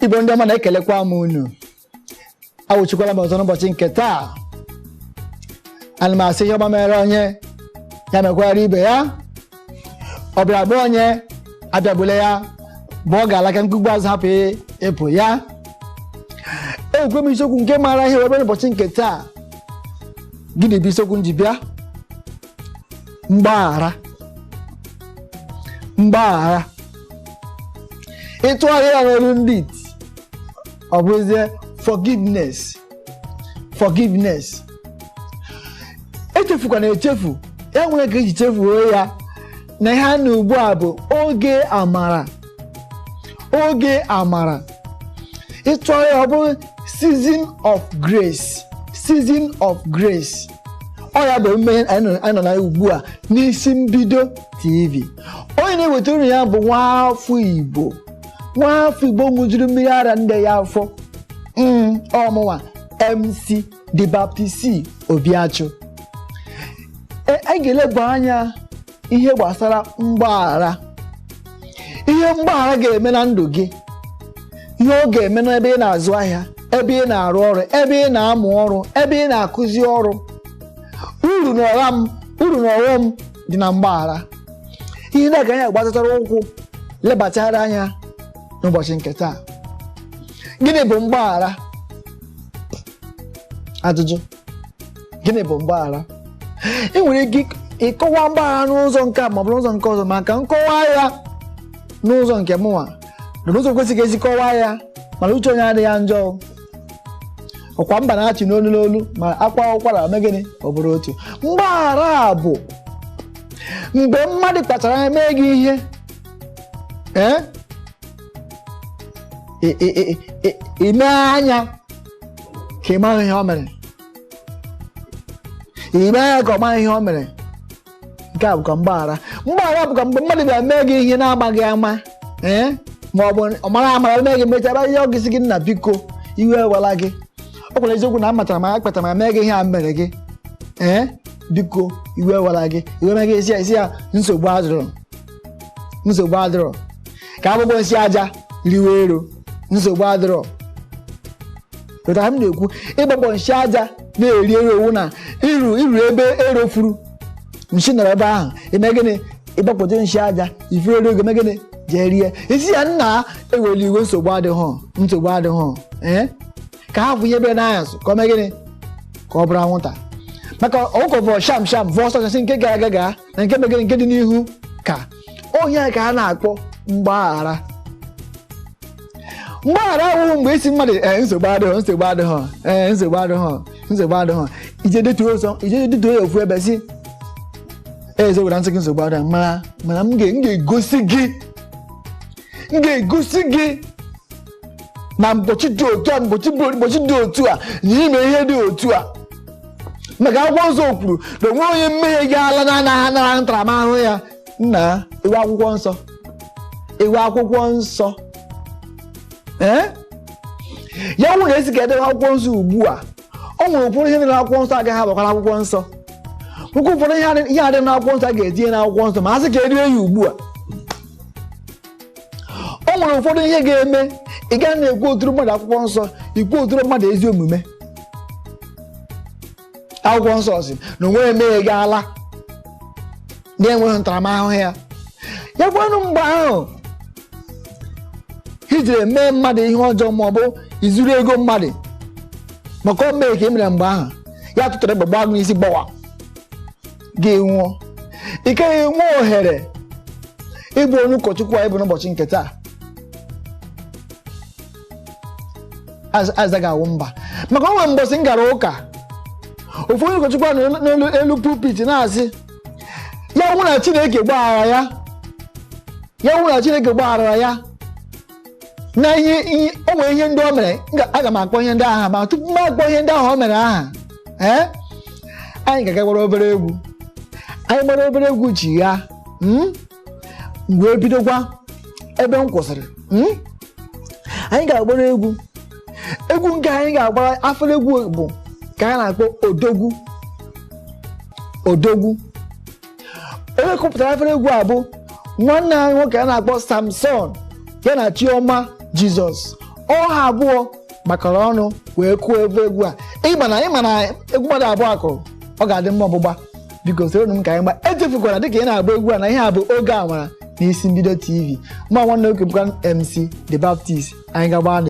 Igbo ndị ọma, na-ekelekwa m unu. Awụchikwala m ọzọ n'ụbọchị nke taa. Ana m asị, ihe ọma mere onye, ya mekwara ibe ya. Ọ bịara bụ onye abịagbule ya bụ ọ ga-ala ka mkpugbu azụ hapụ ịpụ ya. Ewekwe m isiokwu nke maara ihe webe n'ụbọchị nke taa. Gịnị bụ isiokwu m ji bịa? Mgbaghara. Mgbaghara, ịtụgharị ya n'olu ndị iti, ọ bụrụzie forgiveness. Forgiveness, echefukwana echefu ya nwere ka eji chefuo ya na ihe a na ugbu a bụ oge amara. Oge amara, ịtụgharị ya, ọ bụrụ season of grace. Season of grace, ọ ya bụ mmehie anyị nọ na ya ugbu a n'Isi Mbido TV. Onye na-eweta uru ya bụ nwaafọ Igbo, nwaafọ Igbo ṅụjuru mmiri ara nne ya afọ, ọmụnwa MC The Baptist Obiachụ. Anyị ga-eleba anya ihe gbasara mgbaghara, ihe mgbaghara ga-eme na ndụ gị, ihe ọ ga-eme n'ebe ị na-azụ ahịa, ebe ị na-arụ ọrụ, ebe ị na-amụ ọrụ, ebe ị na-akụzi ọrụ. Uru na ọghọm, uru na ọghọm dị na mgbaghara. Ihe ndị a ka anyị agbasachara ụkwụ lebachara anya n'ụbọchị nke taa. Gịnị bụ mgbaghara? Ajụjụ: gịnị bụ mgbaghara? Ị nwere ike ịkọwa mgbaghara n'ụzọ nke a maọbụ n'ụzọ nke ọzọ, maka nkọwa ya n'ụzọ nke mụnwa na n'ụzọ kwesịghị esi kọwaa ya, mana uche onye adịghị ya njọ. Ọkwa mba na-achị n'olu n'olu, ma akwa ụkwara ome gịnị? Ọ bụrụ otu. Mgbaghara bụ mgbe mmadụ kpachara anya mee gị ihe, ee, ime anya ka ị maghị ihe o mere, ime anya ka ọ maghị ihe o mere. Nke a bụkwa mgbaghara. Mgbaghara bụkwa mgbe mmadụ bịara mee gị ihe na-amaghị ama, ee, ma ọ bụ ọ mara amara mee gị, mechara ihe ọ gịsị gị, "Nna, biko, iwe ewela gị. Ọ kwara eziokwu na amatara m akpatara ma mee gị ihe a m mere gị. Ee, biko, iwe ewela gị." Iwe mee gị, isi ya, isi ya, "Nsogbu adịrọ, nsogbu adịrọ, ka agbụgbọ nsị aja riwe ero, nsogbu adịrọ." Pụtara m na-ekwu ịgbakpọ nsị aja na-eri ero owu na iru iru ebe erofuru nsị nọrọ ebe ahụ. Eme gịnị? Ịgbakpọta nsị aja ifuru ero, eme gịnị? Jee rie. Isi ya, "Nna, eweli iwe, nsogbu adịghọ, nsogbu adịghọ." Ee, ka ha fụ ihe bịara n'anyasụ, ka ọ mee gịnị? Ka ọ bụrụ anwụnta, maka ọkụkọ vọọ sham sham vọọ ọsọ ọsọ, nke gara aga gaa na nke megịrị nke dị n'ihu. Ka onye a ka a na-akpọ mgbaghara. Mgbaghara awụghị mgbe isi mmadụ, "Ee, nsogbu adịghọ, nsogbu adịghọ, ee, nsogbu adịghọ, nsogbu adịghọ." Ije detuo ọsọ, ije detuo ya ofu ebe, si eze were nsị gị, "Nsogbu adịghọ, mana m ga-egosi gị, m ga-egosi gị na ụbọchị dị otu a, ụbọchị dị otu a, na ime ihe dị otu a," maka akwụkwọ nsọ kwuru na onwe onye mmehie ga-ala na-anaghị anara ntaramahụhụ ya. Nna, iwu akwụkwọ nsọ, iwu akwụkwọ nsọ, ee, ya wụ na esi ka edebe akwụkwọ nsọ ugbu a, o nwere ụfọdụ ihe dị n'akwụkwọ nsọ agaghị abakwara akwụkwọ nsọ. Nwoke, ụfọdụ ihe adị n'akwụkwọ nsọ a ga-etinye n'akwụkwọ nsọ ma a sị ka erie ya ugbu a. O nwere ụfọdụ ihe ga-eme ị gaa na-ekwu oturu mmadụ akwụkwọ nsọ, ikwu oturu mmadụ ezi omume. Akwụkwọ nsọ si na onwe emehie gaala na-enweghị ntaramahụhụ ya. Ya gwanụ, mgbe ahụ ijiri mee mmadụ ihe ọjọọ ma ọ bụ izuru ego mmadụ, maka o mee ka ị mere, mgbe ahụ ya tụtụrụ egbe gbaa gị n'isi, gbawa gị, nwụọ, ị gaghị enwe ohere ịbụ onye ụkọchukwu anyị bụ n'ụbọchị nke taa. Aza ga-awụ mba, maka o nwere mbọsị m gara ụka, ofu onye ụkọchukwu nọ n'elu elu pulpit na-asị ya nwụ na Chineke gbaghara ya, ya nwụ na Chineke gbaghara ya na ihe o nwere ihe ndị o mere. Aga m akpọ ihe ndị ahụ, ma tupu m akpọ ihe ndị ahụ o mere aha, ee, anyị ga-aga gbara obere egwu. Anyị gbara obere egwu ji ya, wee bidokwa ebe m kwụsịrị. Anyị ga-agbara egwu. Egwu nke anyị ga-agbara afere egwu bụ ka a na-akpọ Odogwu. Odogwu, onye kụpụtara afere egwu a bụ nwanne anyị nwoke a na-akpọ Samson, ya na Chioma Jizọs. Ọha abụọ gbakọrọ ọnụ wee kụọ egwu egwu a. Ịma na egwu mmadụ abụọ akụrụ, ọ ga-adị mma ọgbụgba. Biko soro m ka anyị gba. Echefukwara dịka ị na-agba egwu a na ihe a bụ Oge Amara na Isi Mbido TV. Ma nwanne oke bụkwa MC The Baptist. Anyị ga-agba.